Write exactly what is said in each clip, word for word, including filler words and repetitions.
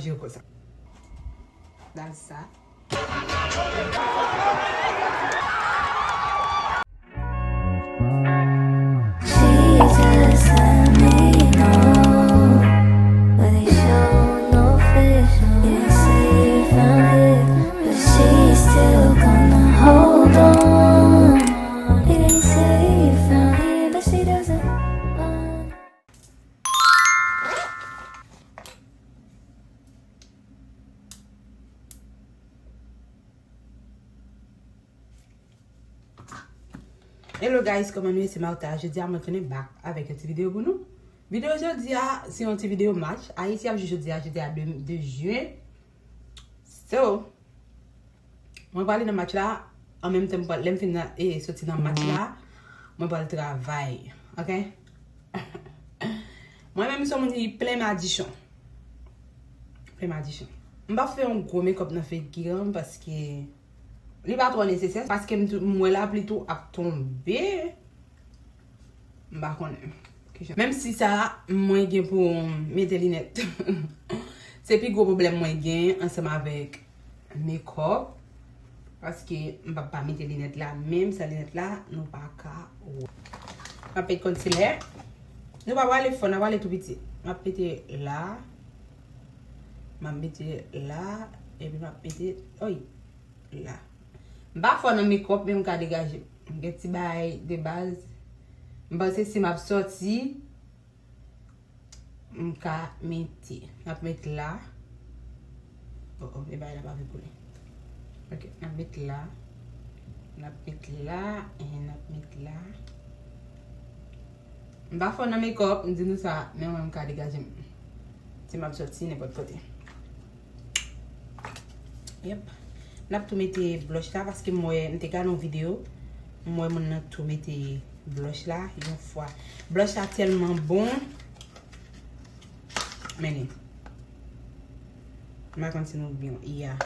Jwe konsa. That's that. Hello guys, kòman nou ye? Se Martha. Jodi a mwen tounen back avèk yon ti videyo pou nou. Videyo jodi a se yon ti videyo match. Ayiti ap jwe jodi a, jodi a de, de jen. So, mwen prale nan match la, an menm tan mwen pral, lè m fin nan, e, soti nan match la, mwen pral travay, ok? Mwen menm se yon moun ki plen madichon. Plen madichon. M pa fè yon gwo make up nan figi m paske li pa twò nesesè, paske m tou, m wè lapli tou ap tonbe. M pa konnen kijan. Menm si sa, mwen gen pou m mete linèt. Se pi gwo pwoblèm mwen gen ansanm avèk make up. Paske m p ap pa mete linèt la, menm san linèt la, nou pa ka wè. M ap mete concealer. Nou pa prale fò, n ap prale tou piti. M ap mete la. M ap mete la. Epi m ap mete, oy, la. M pa fò nan make up, men m ka degaje. M gen ti bagay de baz. M panse si m ap sòti, m ka mete. N ap met la. Oh, oh, e bagay la pa vle koule. Ok, n ap met la. N ap met la, e n ap met la. M pa fò nan make up, m di nou sa, men mwen m ka degaje m. Si m ap sòti nenpòt kote. Yep. N ap tou mete blush la paske m wè, m te gade yon videyo. M wè moun nan tou mete blush la yon fwa. Blush la tèlman bon. Men li. M pa konn si nou byen. Yeah.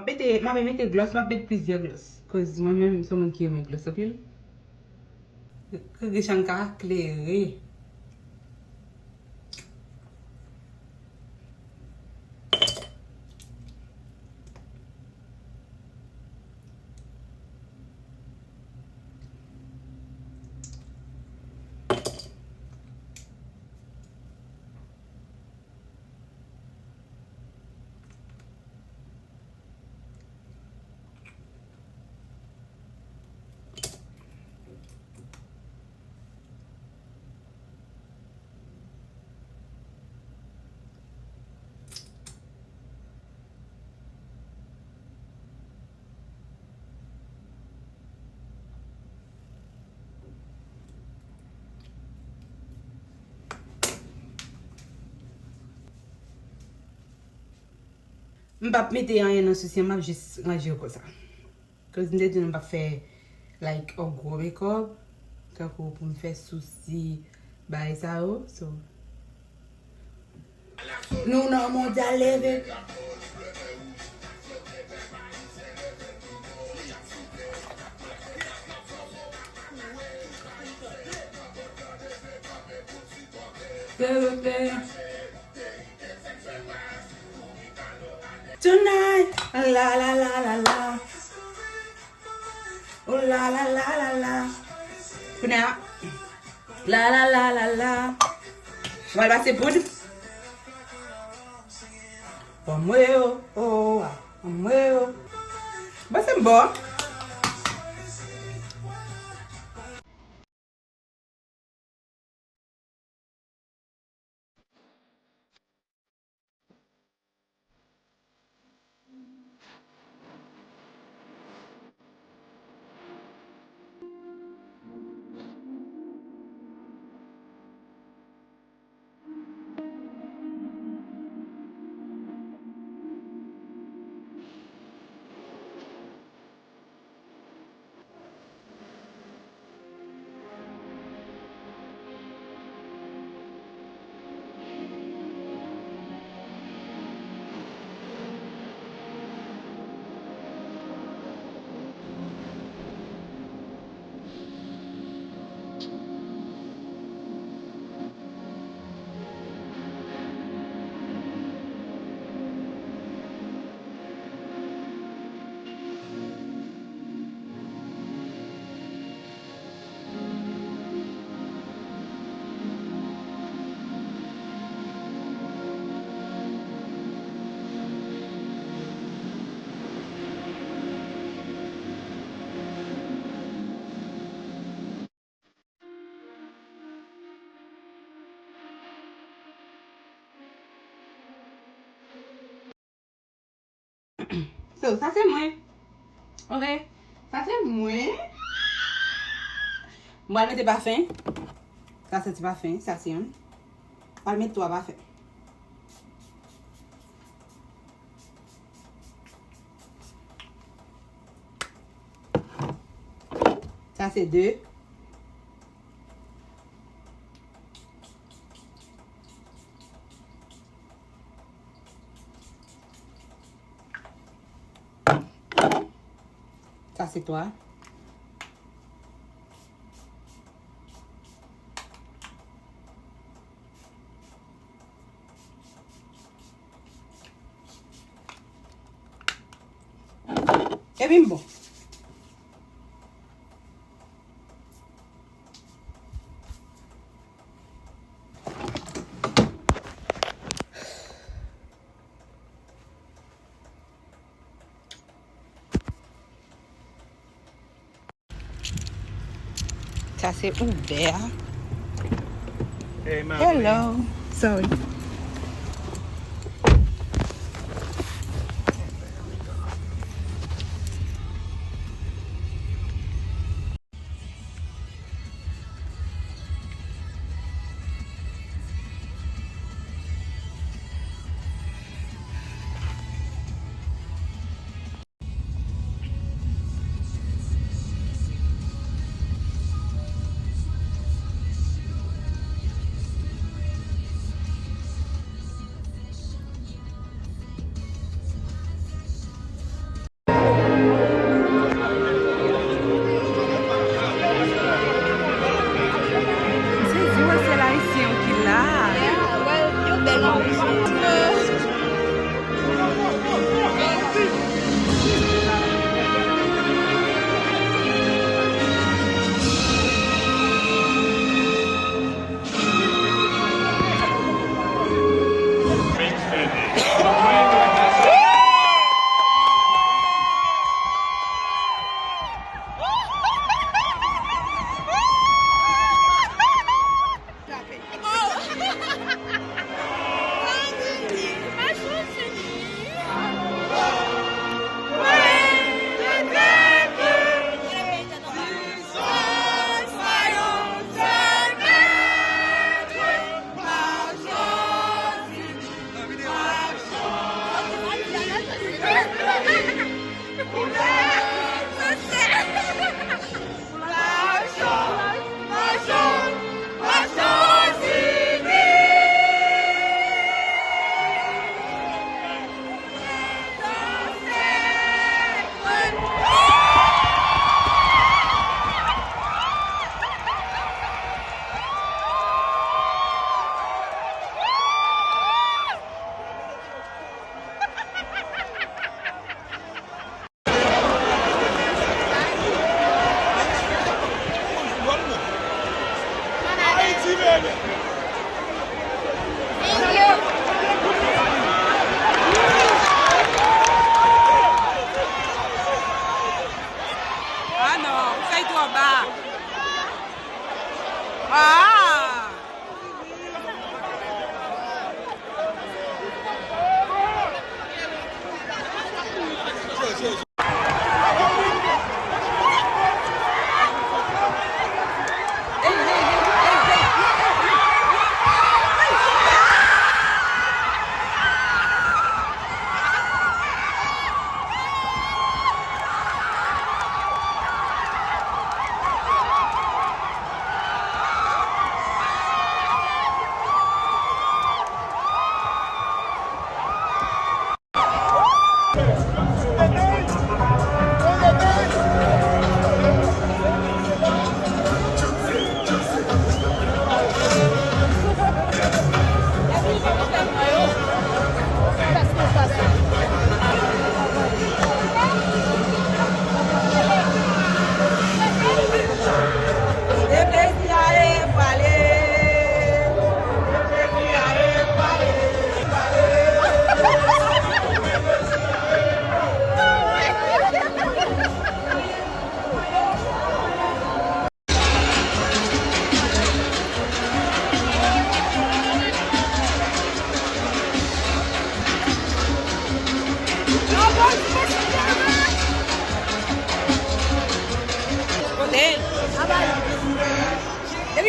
M ap mete, m ap mete gloss, m ap mete plizyè gloss. Koz mwen menm, m se yon moun ki renmen gloss anpil. Kri chan ka klere. M p ap mete anyen nan sousi an, m ap jis ranje yo konsa. Koz m te di nou m p ap fè, like, yon gwo make up, tankou pou m fè sousi, bagay sa yo, so. Nou nan mondyal leve. Tonight, la la la la la. Ooh la la la la la. Kounye a, la la la la la. Mwen pase poud. Ban mwen yo, oh, ah, ban mwen yo. Ban se m bon. So, sa se mwen. Ok? Sa se mwen. M pral mete pafen. Sa se ti pafen. Sa se yon. M pral mete twa pafen. Sa se de. Sa se twa. Epi m bon. Sa se Uber. Hey, my Hello. Sorry.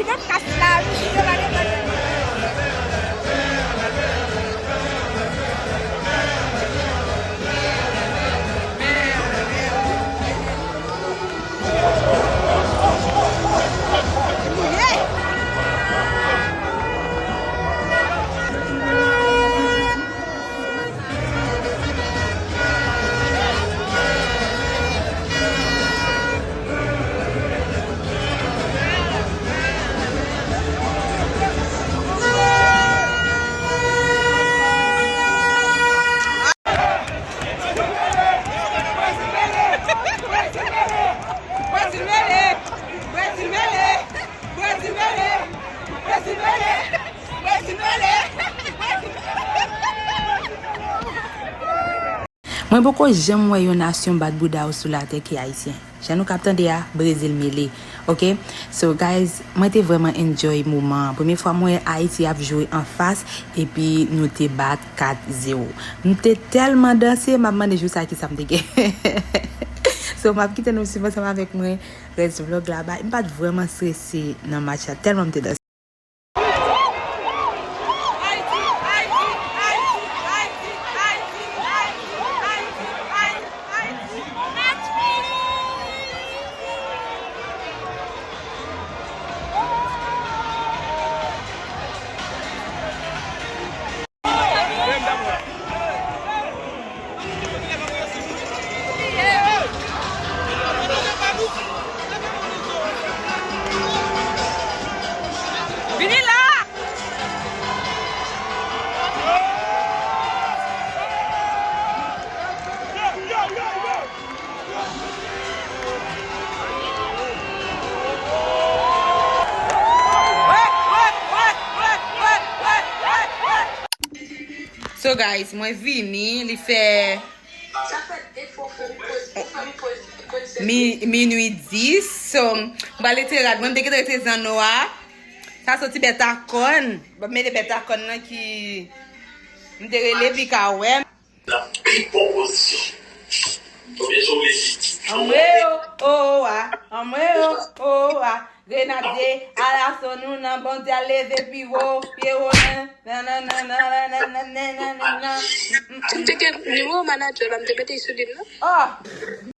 Nan kas la, nou chita la devan. Brezil mele! Brezil mele! Brezil mele! Brezil mele! Brezil mele! Mwen poko janm wè yon nasyon bat bouda yo sou latè ki ayisyen. Jan nou k ap tande a, Brezil mele. Oke? So, guys, mwen te vrèman enjoy moman an. Premye fwa mwen wè Ayiti ap jwe anfas, epi nou te bat kat zewo. M te tèlman danse, m ap mande jou sa kisa m te gen. So, m ap kite nou swiv ansanm avèk mwen rès vlog la. Ba, m pa t vrèman strese nan match la, tèlman m te danse. Vini la! So guys, mwen vini, li fè mi, minui dis. So, m pral rete rad mwen, m te gentan rete zanno a. Sa se ti bèt a kòn. Ban m mete bèt a kòn nan ki m te rele pi ka wè m. Nan pi bon pozisyon. Konbyen jou w vle di? Anmwe o, o, o, a. Anmwe o, o, o, a. Grenadye, alaso nou nan Bondye a leve pi wo, pye wo nan, nan, nan. M te gen nimewo manadjè la, m te mete sou li m nan. Oh!